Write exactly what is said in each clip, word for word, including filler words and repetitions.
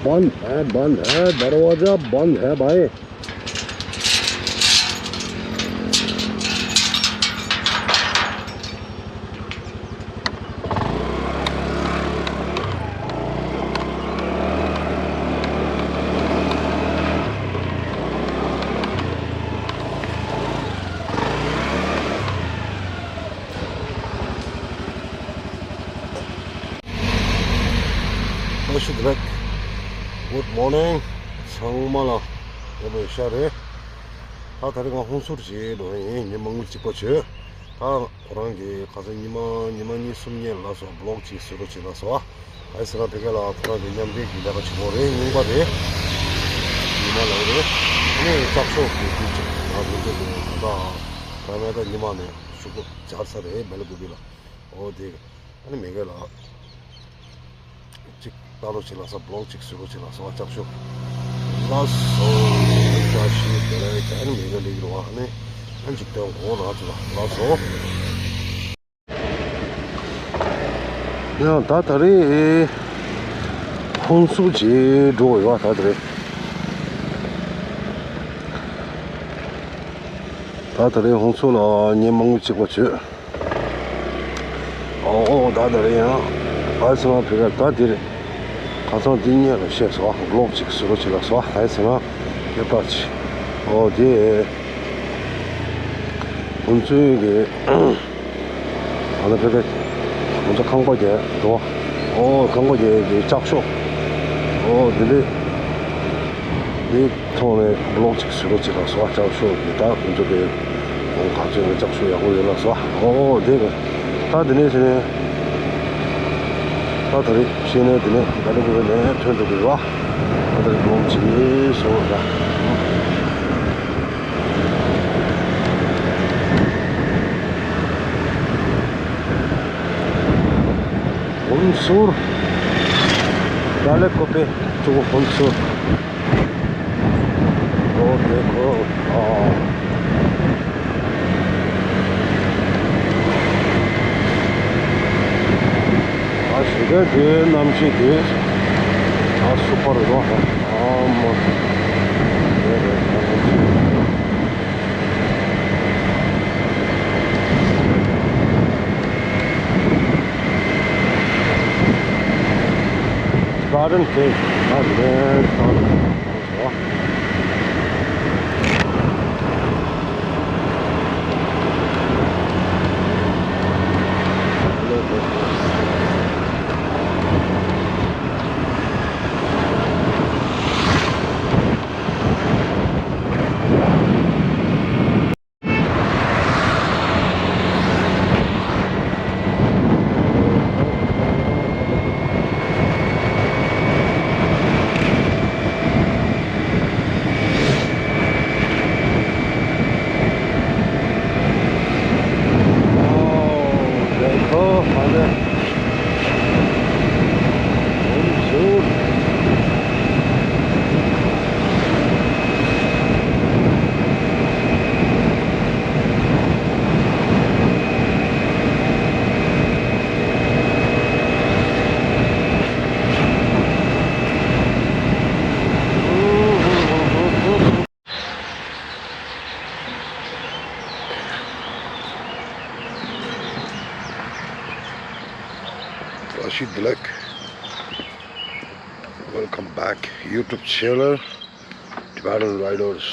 बंद है, बंद है, दरवाजा बंद है भाई। ཨ་ཤུ་དི་ལག། Good morning། ཚང་མ་ལ་ཡག་པོ་ཡོད་ཤག་རེད། ད་ད་རེས་ང་ཧུན་སུར་བྱེད་འགྲོ་ཡིན། ཉི་མ་ངོ་གཅིག་པ་བྱོས། ད་ཁོ་རང་གི་ཁ་སང་ཉི་མ་ཉི་མ་གཉིས་གསུམ་ཉེ་ལ་སོ་བི་ལོག་ཅིག་བཟོ་རོགས་བྱེད་ལ་སོ། ཨ་ཡི་སི་ར་ཕེ་ཁ་ལ་ཁོ་རང་གི་མཉམ་འབྲེལ་གྱི་ལས་ཀ་བྱེད་པོ་རེད། རྙིང་པ་རེད། ཉི་མ་ལ་རེད། ཨ་ནི་ལྕགས་ཤོག་གི་དུས་ཅིག་ང་རེད་ཅེས་དུ་ད་ད་མེ་ད་ཉི་མ་ནས་ཤུགས་པོ་སྦྱར་ས་རེད། མེ་ལ་དགོས་པའི་ལ། ཨོ་དེ། ཨ་ནི་མེ་གེ་ལ་གཅིག་ལྟ་རོགས་བྱེད་ལ་ས། བི་ལོག་གཅིག་བཟོ་རོགས་བྱེད་ལ་སོ། ཨ་ལྕགས་ཤོག་ལ་སོ། བཀྲ་ཤིས་བདེ་ལེགས། ཨ་ནི་མེ་གེ་ལེགས་རོ། ཨ་ནི་ཨ་འཇིག་རྟེན་གོང་རང་ཚོ་ལ་ལ་སོ། ཡང་ད་ད་རེས་ཧུན་སུར་བྱེད་འགྲོ་ཡོད། ད་ད་རེས་ད་ད་རེས་ཧུན་སུར་ལ་ཉིན་མ་ངོ་གཅིག་པ་བྱོས། ཨོ་ཨོ་ད་ད་རེད་ཡང་། ཨ་ཚང་བོད་སྐད་ད་འདིར་ཁ་སང་འདི་གཉིས་ལ་བཤད་སོང་། བི་ལོག་ཅིག་བཟོ་རོགས་བྱེད་ལ་སོང་། ཨ་ཚང་ཁྱེད་པ་ཅི། ཨོ་དེ་ཁོང་ཚོའི་གི་ཨ་ན་བོད་སྐད་ཁོང་ཚོ་ཁང་པ་རྒྱག་འགྲོ། ཨོ་ཁང་པ་རྒྱག་གི་ལྕགས་ཤོག་ཨོ་དེ་འདྲས་འདི། ཐོག་ནས་བི་ལོག་ཅིག་བཟོ་རོགས་བྱེད་ལ་སོང་། ཨ་ལྕགས་ཤོག་གི་ད་ཁོང་ཚོ་དེ་གོང་ག་ཚོད་ནས་ལྕགས་ཤོག་ཡག་པོ་ཡོད་ལ་སོང་། ཨོ་དེ་ག་ད་དེ་ནས་བྱས་ནས་ད་ད་རེས་བཤད་ནས་དེ་ནས་ད་ལོ་གི་ནས་ཐོན་འགྲོ་གི་རེད་བ། ད་ད་རེས་བི་ལོག་ཅིག་བཟོ་རོགས་ད། ཧུན་སུར། ད་ལེ་ཀོ་པེ་ཅུ་ཧུན་སུར། ཨོ་དེ་ཁོ། ཨ་ཞིག་ག་དེ་གནམ་གཤིས་དེ་ཨ་སུ་པར་རེད་བ། ཨ་མ་དེ་རེད། Garden cake. ཨ་ལེ་ད། བཀྲ་ཤིས་བདེ་ལེགས། Welcome back YouTube channel Tibetan Riders.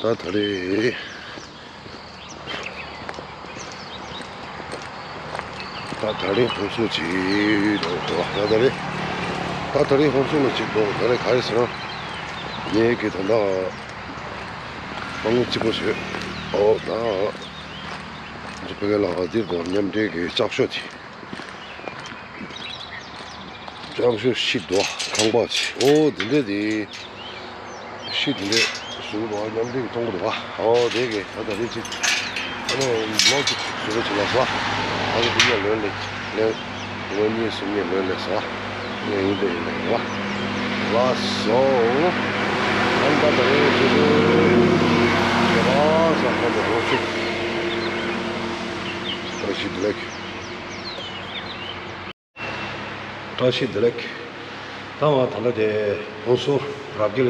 ད་ད་རེས། ད་ད་རེས་ཧོན་སུར་ཅིག་འགྲོ་དགོས། ད་ད་རེས། ད་ད་རེས་ཧོན་སུར་ལ་ཅིག་འགྲོ་དགོས། ད་རེས་ག་རེ་ཟེར་ན། ངེད་ཀྱི་ད་ལྟ་མ་དངུལ་གཅིག་པོ་བཟོས། ཨོ་ད། འདི་བོད་སྐད་ལ་འདིར་དང་མཉམ་འབྲེལ་གྱི་ལྕགས་ཤོག་ཅིག་ལྕགས་ཤོག་ཤིག་འདུག་ཁང་པ་ཅིག་ཨོ་འདི་འདྲས་དེ། ཤི་དེ་འདྲས་བཟོས་འདུག་མཉམ་འབྲེལ་གྱི་གཏོང་གི་འདུག་ཨོ་དེ་གས་ད་ད་རེས་ཅིག་ཨ་ནི་བི་ལོག་ཅིག་བཟོ་རོགས་བྱེད་ལ་སོ། ཨ་ནི་དེ་ནས་ལོན་ལེ་ལོན་ལོན་གཉིས་གསུམ་གཉིས་ལོན་ལེ་སོ། ངས་ཡིན་པས་ཡིན་ལེ་རོ། ལ་སོ། ཨ་ནི་ད་ད་རེས་ཅིག་ལ་སོ་ཧ་ད་རོ་ཅིག་ཨ་ཤི་བདེ་ལེགས། བཀྲ་ཤིས་བདེ་ལེགས། ད་ང་ད་ལྟ་དེ་ཧོན་སུར་རབ་རྒྱལ་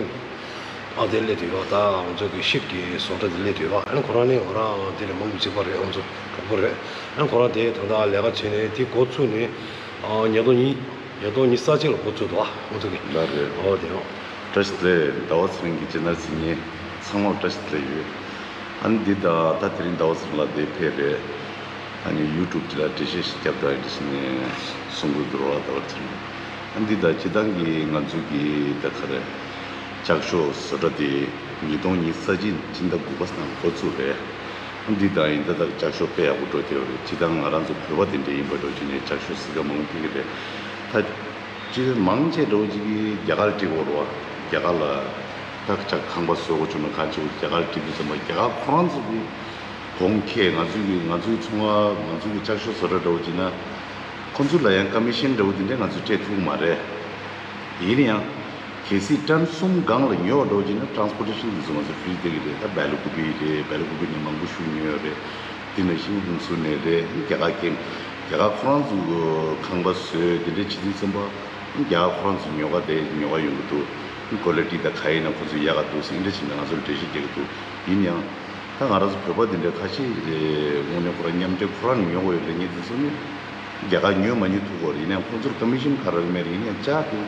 ཨ་དེ་སླེབས་དུས་ཡོད། ད་ང་ཚོ་གི་ཤིབ་ཀྱི་བཟོ་གྲྭ་དེ་སླེབས་དུས་ཡོད། ཨ་ནི་ཁོ་རང་ནི་ང་རང་དེ་ལས་མང་པོ་གཅིག་པ་རེད། ང་ཚོ་གྲོགས་པོ་རེད། ཨ་ནི་ཁོ་རང་དེ་ད་ལྟ་ལས་ཀ་བྱས་ནས་དེ་འགོ་ཚུགས་ནས་ཨ་ཉིས་སྟོང་ཉི་ཉིས་སྟོང་ཉི་ཤུ་རྩ་གཅིག་ལ་འགོ་ཚུགས་འདུག་ཨ་ང་ཚོ་གི་ལ་རེད། ཨོ་དེ་ཡང་བཀྲ་ཤིས་བདེ་ལེགས། ཟླ་བ་ཚེ་རིང་གི་སྤྱི་ཟླ་ཚེ་གཉིས་ཚང་མར་བཀྲ་ཤིས་བདེ་ལེགས་ཡོད། ཨ་ནི་འདི་ད་ད་དེ་རིང་ཟླ་བ་ཚེ་རིང་ལགས་འདིར་ཕེབས་རེད། ཨ་ནི་ཡུ་ཊུབ་ཅིག་ལ་འགྲེལ་བཤད་ཞིག་བརྒྱབ་དང་འདི་བྱས་ནས་གསུང་གི་འདུག་རོགས། ཟླ་བ་ཚེ་རིང་། ཨ་ནི་འདི་ད་སྤྱིར་བཏང་གི་ང་ཚོ་གི་ད་ག་རེ་ལྕགས་ཤོག་བཟོ་གྲྭ་དེ་ཉིས་སྟོང་ཉི་ཤུ་རྩ་གཅིག་སྤྱི་ཟླ་དགུ་པ་ནང་འགོ་བཙུགས་རེད། ཨ་ནི་འདི་ད་ཡིན་ད་ད་ལྕགས་ཤོག་དཔེ་ཡག་པོ་འགྲོ་བསྡད་ཡོད་རེད། སྤྱིར་བཏང་ང་རང་ཚོ་བོད་པ་དེ་འདྲ་ཡིན་པ་འགྲོ་བྱས་ནས་ལྕགས་ཤོག་གཟིགས་ག་མང་པོ་ཕེབས་ཀྱི་རེད། ད་སྤྱིར་མང་ཆེ་འགྲོ་གཅིག་གིས་རྒྱ་གར་སྤྲད་དགོས་རེད་བ། རྒྱ་གར་ལ་ད་ཅག་ཁང་པ་བཟོ་དགོས་བྱུང་ན་གང་བྱེད་དགོས། རྒྱ་གར་སྤྲད་དུས་ཙམ་པ་རྒྱ་གར་ཁོ་རང་ཚོ་གི་གོང་ཁེ་ང་ཚོ་གི་ང་ཚོའི་ཚོང་བ་ང་ཚོ་གི་ལྕགས་ཤོག་བཟོ་གྲྭ་འདྲ་བོ་བྱས་ན་ཁོ་ཚོ་ལ་ཡང་ཀ་མི་ཤན་འདྲ་བོ་དེ་འདྲ་ང་ཚོས་སྤྲད་ཐུབ་ཀྱི་མ་རེད། ཡིན་ན་ཡང་གལ་སྲིད་ཊོན་གསུམ་སྒང་ལ་ཉོ་བ་འདྲ་བོ་བྱས་ན་ཊ་རན་སི་པོ་ཊེ་ཤན་དེ་ཚོ་ང་ཚོ་ཕི་རི་སྤྲད་ཀྱི་རེད། ད་སྦེལ་ཀུ་པི་རེད། སྦེལ་ཀུ་པི་ནས་མང་པོ་ཞིག་ཉོས་ཡོད་རེད། དེ་ནང་བཞིན་ཧུན་སུར་ནས་རེད། རྒྱ་གར་གྱི་རྒྱ་གར་ཁོ་རང་ཚོ་ཁང་པ་བཟོས་དེ་འདྲ་བྱེད་དུས་ཙམ་པ་རྒྱ་གར་ཁོ་རང་ཚོ་ཉོ་ག་དེ་ཉོ་ག་ཡོང་གི་འདུག་ཀོ་ལི་ཊི་དང་ག་ཡིན་ན་ཁོ་ཚོ་ཡག་ག་འདུག་ཟེར་འདི་འདྲ་བྱས་ནས་ང་ཚོར་འགྲེལ་བཤད་རྒྱག་གི་འདུག་ཡིན་ཡང་ད་ང་རང་ཚོ་བོད་པ་དེ་འདྲ་ཁ་ཤས་དངོས་གནས་ཁོ་རང་མཉམ་འབྲེལ་ཁོ་རང་ཉོ་དགོས་ཡོད་ལབ་མཁན་དེ་ཚོ་ནི་རྒྱ་གར་ཉོས་མ་ཉོས་ཐུག་གོ་རེད། ཡིན་ཡང་ཁོང་ཚོར་ཀ་མི་ཤན་ག་རེ་མེད་རེད། ཡིན་ཡང་ལྕགས་དེ་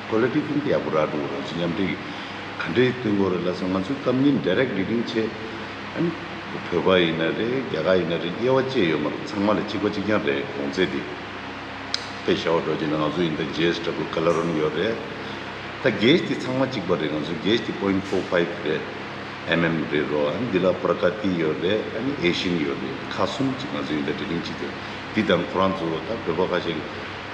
ཀོ་ལི་ཊི་ཀུན་ཏུ་ཡག་པོ་རག་འགྲོ་གི་རེད། ང་ཚོ་མཉམ་འབྲེལ་གྱི་ག་འདྲས་སྟོན་དགོས་རེད་ལབ་སོང་། ང་ཚོའི་ཀམ་པ་ནི་ཌི་རེག་ཊི་ཌི་ལིང་བྱས། ཨ་ནི་བོད་པ་ཡིན་ན་རེད། རྒྱ་གར་ཡིན་ན་རེད། དབྱེ་བ་བཅས་ཡོད་མ་རེད། ཚང་མ་ལ་གཅིག་པ་གཅིག་རྐྱང་རེད། གོང་ཚད་དེ་དཔེ་བཞག་པ་འདྲ་བྱས་ན་ང་ཚོ་ཡིན་ད་ཇི་ཨེས་ཌབ་ལུ་ཀ་ལར་རོན་ཡོད་རེད། ད་གེ་ཇི་དེ་ཚང་མ་གཅིག་པ་རེད། ང་ཚོ་གེ་ཇི་དེ་པོ་ཡིན་ཊི་ཕོར་ཕའིབ་རེད། ཨེམ་ཨེམ་རེད་རོ། ཨ་ནི་འདི་ལ་པྲ་ཀ་ཏི་ཡོད་རེད། ཨ་ནི་ཨེ་ཤི་ཡན་ཡོད་རེད། ཁག་གསུམ་ཅིག་ང་ཚོ་ཡིན་ད་ཌི་ལིང་བྱེད་དུས་འདི་དང་ཁོ་རང་ཚོ་ད་བོད་པ་ཁ་ཤས་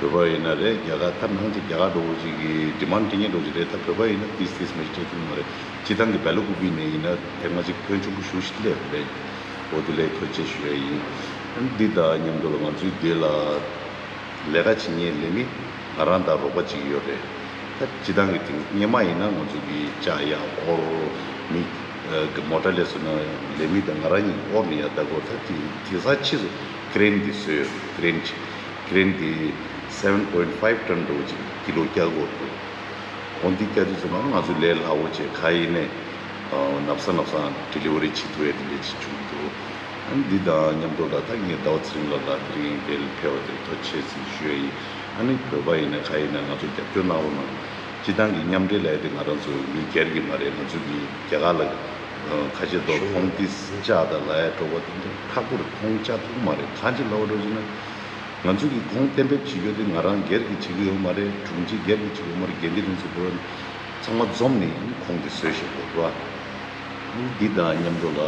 བོད་པ་ཡིན་ན་རེད། རྒྱ་གར་ད་ནང་ཅིག་རྒྱ་གར་འགྲོ་བོ་ཅིག་གི་ཌི་མན་ཌི་སྤྲད་མཁན་འགྲོ་ཅིག་རེད། ད་བོད་པ་ཡིན་ན་ཏིས་ཏིས་མ་ཞིག་སྤྲད་ཐུབ་མ་རེད། སྤྱིར་བཏང་གི་སྦེལ་ཀུ་པི་ནས་ཡིན་ན་དེ་མ་ཅིག་ཕོན་ཆུང་པོ་ཞུ་ཞིག་སླེབས་རེད། འོ་དེ་ལས་ཐུགས་རྗེ་ཞུ་ཡ་ཡིན། ཨ་ནི་འདི་དང་མཉམ་དུ་ལ་ང་ཚོའི་སྡེ་ལ་ལས་ཀ་བྱེད་མཁན་ལས་མི་ང་རང་དང་རོགས་པ་གཅིག་ཡོད་རེད། ད་སྤྱིར་བཏང་གི་དེང་སྔོན་མ་ཡིན་ན་ང་ཚོ་གི་ལྕགས་ཡག་དབོར་མི་གི་མོ་ཊ་ལས་སོང་ན་ལས་མི་དང་ང་རང་གཉིས་དབོར་ནས་ཡར་ལྟ་དགོས། ད་དེ་དེང་སང་ཕྱིས་སུ་ཀི་རེན་འདི་བཟོས་ཡོད། ཀི་རེན་ཅིག་ཀི་རེན་འདི་སེ་བེན་པོ་ཡིན་ཕའིབ་ཊོན་འདྲ་བོ་ཅིག་ཀི་ལོ་བརྒྱ་དགོས་འདུག་འོ་འདི་བརྒྱ་དུས་ཙམ་པ་ང་ཚོ་ལས་སླ་བོ་བྱས། ག་ཡིན་ནས་ཨ་ནབ་ས་ནབ་ས་ཌི་ལི་ཝ་རི་བྱེད་ཐུབ་ཡ་དེ་འདྲ་ཅིག་བྱུང་འདུག་ཨ་ནི་འདི་དང་མཉམ་དུ་ལ་ད་ངས་ཟླ་བ་ཚེ་རིང་ལགས་ལ་དེ་རིང་འདིར་ཕེབས་པ་དེར་ཐུགས་རྗེ་ཆེ་ཞུ་ཡ་ཡིན། ཨ་ནི་བོད་པ་ཡིན་ན་ག་ཡིན་ན་ང་ཚོ་རྒྱབ་སྐྱོར་གནང་རོགས་གནང་། སྤྱིར་བཏང་གི་མཉམ་འབྲེལ་ལབ་ཡ་དེ་ང་རང་ཚོ་མི་སྒེར་གྱི་མ་རེད། ང་ཚོ་གི་རྒྱ་གར་ལ་ཁ་ཆེ་ཐོག་ཁོང་ཏིས་ལྕགས་དང་ལ་ཡ་འགྲོ་བ་དེ་འདྲ་ཁག་པོ་རེད། ཁོང་ལྕགས་ཐུག་མ་རེད། གང་ཅི་ལབ་འགྲོ་ཟེར་ན། ང་ཚོ་གིས་གོང་གཏན་འབེབས་བྱེད་རྒྱུ་དེ་ང་རང་སྒེར་གྱིས་བྱེད་ཀྱི་ཡོད་མ་རེད། དྲུང་ཆེ་སྒེར་གྱིས་བྱེད་ཀྱི་ཡོད་མ་རེད། འགན་འདི་ལེན་ཚུལ་བོད་ཚང་མ་འཛོམས་ནས་གོང་དེ་བཟོས་བཞག་དགོས་རེད་བ། འདི་དང་མཉམ་དུ་ལ་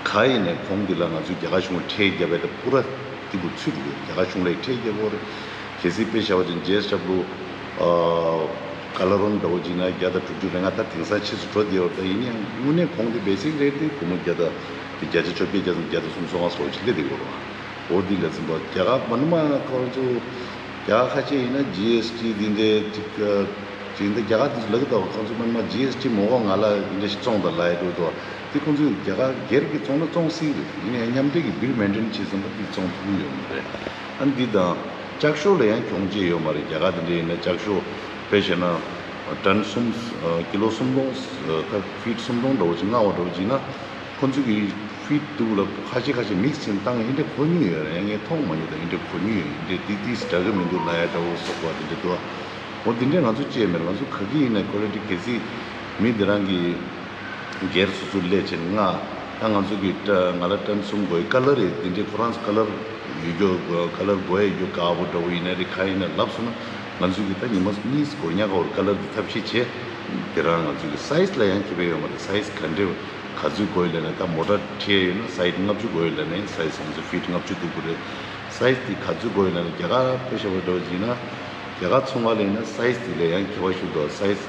ག་ཡིན་ནས་གོང་འདི་ལ་ང་ཚོས་རྒྱ་གར་གཞུང་ལ་ཁྲལ་བརྒྱབ་པའི་ད་པུ་ར་འདི་གུ་ཚུད་འགྲོ་དགོས། རྒྱ་གར་གཞུང་ལ་ཁྲལ་བརྒྱབ་དགོས་རེད། གལ་སྲིད་དཔེ་བཞག་པ་ཅིན་ཇེ་ཨེས་ཌབ་ལུ་ཀ་ལ་རོན་འདྲ་བོ་ཅིག་ན་བརྒྱ་དང་དྲུག་ཅུ་རེ་ལྔ། ད་དེང་སང་ཕྱིས་སུ་འགྲོ་བསྡད་ཡོད་རེད། ད་ཡིན་ཡང་དངོས་གནས་གོང་དེ་བེ་སིག་རེ་ཊི་དེ་སྒོར་མོ་བརྒྱ་དང་དེ་བརྒྱ་ཆ་བཅོ་བརྒྱད་བརྒྱ་དང་བརྒྱ་དང་སུམ་ཅུ་སོ་ལྔ་སོགས་ཅིག་སླེབས་བསྡད་ཡོད་རེད་བ། འོ་འདི་ལ་ཚིམ་པ་རྒྱ་གར་མ་ནི་མ་ཁོ་རང་ཚོ་རྒྱ་གར་ཁ་ཆེ་ཡིན་ན་ཇི་ཨེས་ཊི་འདི་འདྲའི་ཅིག་ཅིག་འདི་རྒྱ་གར་དུ་ལབ་ཀྱི་འདུག་ཁོ་ཚོ་མ་ནི་མ་ཇི་ཨེས་ཊི་མ་དགོས་ང་ལ་འདི་འདྲ་ཞིག་བཙོང་དང་ལབ་ཡ་འགྲོ་འདུག་དེ་ཁོ་ཚོས་རྒྱ་གར་སྒེར་གྱི་བཙོང་ན་བཙོང་སྲིད་རེད། ཡིན་ཡང་མཉམ་འབྲེལ་གྱི་བིལ་མེན་ཊེན་བྱས་ཙམ་པ་དེ་བཙོང་ཐུབ་ཀྱི་ཡོད་མ་རེད། ཨ་འདི་དང་ལྕགས་ཤོག་ལ་ཡང་གྱོང་ཆེ་ཡོད་མ་རེད། རྒྱ་གར་དེ་འདྲ་ཡིན་ན་ལྕགས་ཤོག་དཔེ་བྱས་ན་ཊོན་གསུམ་ཀི་ལོ་གསུམ་སྟོང་ད་ཕིཊ་གསུམ་སྟོང་འདྲ་བོ་ཅིག་མངགས་པ་འདྲ་བོ་ཅིག་ན། ཁོ་ཚོ་གི་ཕིཊ་དུ་ལ་ཁ་ཤས་ཁ་ཤས་མིག་སི་བྱས་བཏང་། ཨིན་དེ་གོ་མྱོང་ཡོད་རེད། ངས་མཐོང་མ་མྱོང་། ད་ཨིན་དེ་གོ་མྱོང་ཡོད། ཨིན་དེ་ཏི་ཏིས་འདྲ་གི་མི་འདུག་ལབ་ཡ་འདྲ་བོ་སོགས་པ་དེ་འདྲ་འདུག་འོ་དེ་འདྲས་ང་ཚོ་བཅས་མེད། ང་ཚོ་ག་གི་ཡིན་ན་ཀོ་ལི་ཊི་གལ་སྲིད་མི་དེ་རང་གི་སྒེར་སོ་སོ་སླེབས་བྱས་ན། ང་ད་ང་ཚོ་གི་ཊ་ང་ལ་ཊོན་གསུམ་དགོས་ཀ་ལར་རེད། དེ་འདྲས་ཁོ་རང་ཚོ་ཀ་ལར་ཡོད་རྒྱུ་ཀ་ལར་དགོས་ཡ་ཡོད་རྒྱུ་དཀར་པོ་འདྲ་བོ་ཡིན་ན་རེད། ག་ཡིན་ན་ལབ་སོང་ན་ང་ཚོ་གི་ད་ཉི་མ་གཉིས་འགོར་ཉག་ག་བར་ཀ་ལར་དེ་ཐབས་ཤེས་བྱས། དེ་རང་ང་ཚོ་གི་སའི་ཛི་ལ་ཡང་ཁེ་ཕན་ཡོད་མ་རེད། སའི་ཛི་ག་འདྲས་ག་ཚོད་དགོས་ཡོད་ལབ་ན། ད་མོ་ཊ་ཁྲལ་ཡོད་ན་སའི་ཛི་ལྔ་བཅུ་དགོས་ཡོད་ལབ་ན་སའི་ཛི་ང་ཚོ་ཕིཊ་ལྔ་བཅུ་འདུག་གི་རེད། སའི་ཛི་དེ་ག་ཚོད་དགོས་ཡོད་ལབ་ན་རྒྱ་གར་དཔེ་བཞག་པ་འདྲ་བོ་ཡིན་ན་རྒྱ་གར་ཚོང་ཁང་ལ་ཡིན་ན་སའི་ཛི་དེ་ལ་ཡང་ཁེ་བ་ཤུགས་འདུག་སའི་ཛི་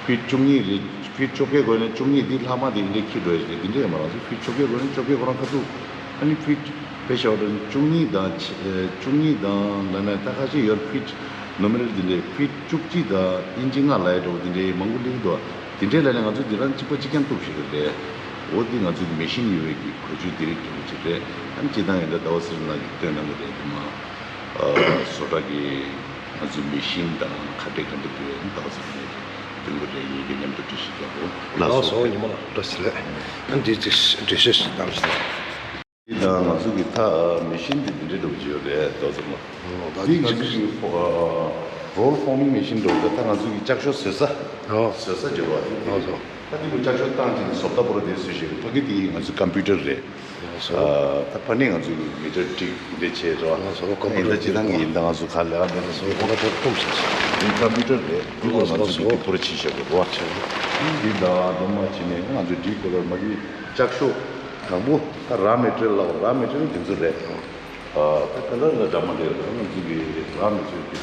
ཕིཊ་བཅུ་གཉིས་རེད། ཕིཊ་བཅོ་བརྒྱད་དགོས་ན་བཅུ་གཉིས་དེ་ལྷག་མ་དེ་འདྲས་ཁྱེར་འགྲོ་ཡ་ཞིག་རེད། དེ་འདྲས་ཡོད་མ་རེད། ང་ཚོ་ཕིཊ་བཅོ་བརྒྱད་དགོས་ན་བཅོ་བརྒྱད་ཁོ་རང་ཁ་ཐུག་ཨ་ནི་ཕིཊ་དཔེ་བཞག་པ་བཅུ་གཉིས་དང་ཆ་བཅུ་གཉིས་དང་ལབ་ན་ད་ཁ་ཤས་ཡོད་རེད། ཕིཊ་ནུ་མེ་རལ་དེ་འདྲས་ཕིཊ་བཅུ་གཅིག་དང་ཨིན་ཅི་ལྔ་ལབ་ཡ་འདྲ་བོ་དེ་འདྲས་མང་པོ་སླེབས་འདུག་དེ་འདྲས་ལབ་ན་ང་ཚོ་འདི་རང་གཅིག་པ་གཅིག་རྐྱང་གཏུབ་ཤེས་ཀྱི་རེད། འོ་འདི་ང་ཚོ་གི་མེ་ཤིན་ཡོད་པའི་གི་གོ་ཆོད་འདི་རིགས་འདྲ་བོ་ཅིག་རེད། ཨ་ནི་སྤྱིར་བཏང་ཡིན་ད་ཟླ་བ་ཚེ་རིང་ལགས་ཀྱིས་སྟོན་གནང་གི་རེད། དེ་མ་བཟོ་གྲྭ་གི་ ང་ཚོའི་མེ་ཤིན་དང་ག་འདྲས་ག་འདྲས་འབུལ་ཡ་ཡིན་ད་ག་ཚོད་ནས་དེ་འགོ་རེད། ཡིན་གྱི་མཉམ་དུ་འགྲེལ་བཤད་རྒྱག་དགོས། ལགས་སོ། ཉི་མ་ལགས་བཀྲ་ཤིས་བདེ་ལེགས། ཨ་འདི་ཅིག་འགྲེལ་བཤད་ཞིག་གནང་ཞིག་འདི་དང་ང་ཚོ་གི་ད་མེ་ཤིན་འདི་འདི་འདྲའི་འདྲ་པོ་ཅིག་ཡོད་རེད་ད་ག་ཚོད་ལ། ཨོ་ད་འདི་འདི་ང་ཚོ་གི་རོལ་ཕོར་མིང་མེ་ཤིན་འདྲ་པོ་ད་ད་ང་ཚོ་གི་ལྕགས་ཤོག་བཟོ་ས། ཨོ་བཟོ་ས་ཅིག་རེད་པ། ལགས་སོ། ད་འདི་གུ་ལྕགས་ཤོག་བཏང་ཅིག་བཟོ་ལྟ་བོ་ར་དེ་བཟོས་ཤིག་ཕ་གི་འདི་ང་ཚོ་ཀམ་པུ་ཊར་རེད། ལགས་སོ། ད་ཕ་ནི་ང་ཚོ་གི་མི་ཊར་ཊིག་འདི་བྱས་རོགས། ལགས་སོ། ད་ཡིན་ད་ཅི་ཐང་གི་ཡིན་ད་ང་ཚོ་ག་ལས་ཀ་འདི་ལ་སོ་ཀོ་ཊར་ཀུམ་ཟེར། འདི་ཀམ་པུ་ཊར་རེད། འདི་གོ་ང་ཚོ་གི་ལགས་སོ། འདི་པོ་ར་ཕྱི་བཞག་གི་རོགས། འདི་ད་དུ་མ་ཕྱི་ནས་ང་ཚོ་འདི་གོ་ལ་མ་གི་ལྕགས་ཤོག་དང་པོ་ད་ར་མེ་ཊི་རིལ་ལ་ར་མེ་ཊི་རིལ་འདི་ཚོ་རེད། ད་ག་ལ་ལ་འདྲ་མ་རེད། ང་ཚོ་གི་ར་མེ་ཊི་རིལ་འདི།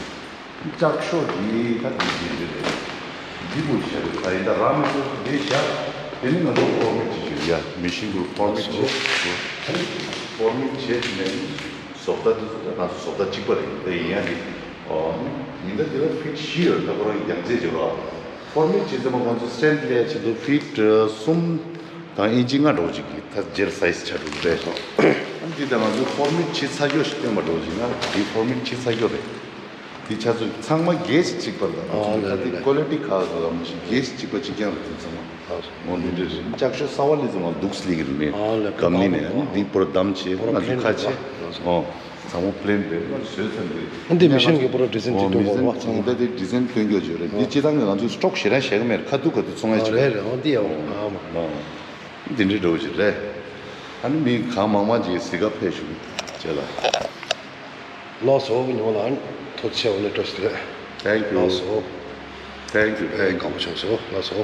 ལྕགས་ཤོག་འདི་ད་འདི་འདི་འདི་རེད། འདི་པོ་བྱས་རེད། ད་ཡིན་ད་ར་མེ་ཊི་རིལ་འདི་བཞག་དེ་ནི་ང་ཚོ་ཕོར་མེཊ་བྱེད་ཀྱི་ཡོད་ཡ། མེ་ཤིན་གུ་ཕོར་མེཊ་བྱས། ཕོར་མེཊ་བྱས་ནས་བཟོ་ལྟ་འདི་ཚོ་ད་ང་ཚོ་བཟོ་ལྟ་གཅིག་པ་རེད། དེ་ཡིན་ཡ་འདི། ཡིན་ད་འདི་ལ་ཕིཊ་བཞི་ཡོད། ད་ཁོ་རང་གི་རྒྱང་ཚད་བརྗེ་བ། ཕོར་མེཊ་བྱས་ཙམ་པ་ང་ཚོ་སི་ཊེན་ཌ་ལས་ཆེད་དུ་ཕིཊ་གསུམ་དང་ཨིན་ཅི་ལྔ་འགྲོ་གཅིག་གི་ད་སྦྱར་སའི་ཛི་ཆ་འགྲོ་གི་རེད། འདི་ད་ང་ཚོ་ཕོར་མེཊ་བྱས་ཚར་ཡོད་ཞིག་བསྟན་པ་འགྲོ་གཅིག་ན་འདི་ཕོར་མེཊ་བྱས་ཚར་ཡོད་རེད། དེ་ཆ་ཚོད་ཚང་མ་གེ་ཇི་གཅིག་པ་རེད། ང་ཚོ་ཨ་ད་ལེ་དེ་ལེ། ཀོ་ལི་ཊི་ཁག་ལ་མ་ཞིག་གེ་ཇི་གཅིག་པ་གཅིག་རྐྱང་རེད། དེ་ཚང་མ་ཨོ་འདི་འདྲ་རེད། ལྕགས་ཤོག་གསར་པ་ལས་ཚང་མ་འདུག་སེ་ལས་ཀྱི་རེད། ཨ་ལེ། གམ་ནི་ནས་ཨ་ནི་འདི་པོ་ར་བདམས་བྱས་ང་ཚོ་ཁ་ཕྱེ། ཨོ་ཚང་མ་པི་ལེན་རེད། ང་ཚོ་བཟོས་ཚར་འདི། ཨ་འདི་མེ་ཤིན་གྱི་པོ་ར་ཌི་ཛའིན་ཅིག་སྟོན་དགོས་རེད་བ། ཚང་མ་ད་དེ་ཌི་ཛའིན་སྟོན་རྒྱུ་ཅིག་རེད། འདི་སྤྱིར་བཏང་གི་ང་ཚོ་སི་ཊོག་ཞེ་དྲག་བཞག་གི་མེད། ཁ་ཐུག་ཁ་ཐུག་ཚོང་ཡ་ཅིག་རེད། རེད་རེད། ཨོ་འདི་ཡ་ཨ་མ། འདི་འདྲའི་འགྲོ་གི་རེད། ཨ་ནི་མི་གང་མང་མང་ཅིག་གཟིགས་ག་ཕེབས་བཞུགས་བྱས་ལ། ལགས་སོ། ཉི་མ་ལགས་ཐུགས་རྗེ་ཆེ། འོ་ལེ་བཀྲ་ཤིས་བདེ་ལེགས། Thank you. ལགས་སོ། Thank you, thank you. དགའ་པོ་བྱུང་སོང་། ལགས་སོ།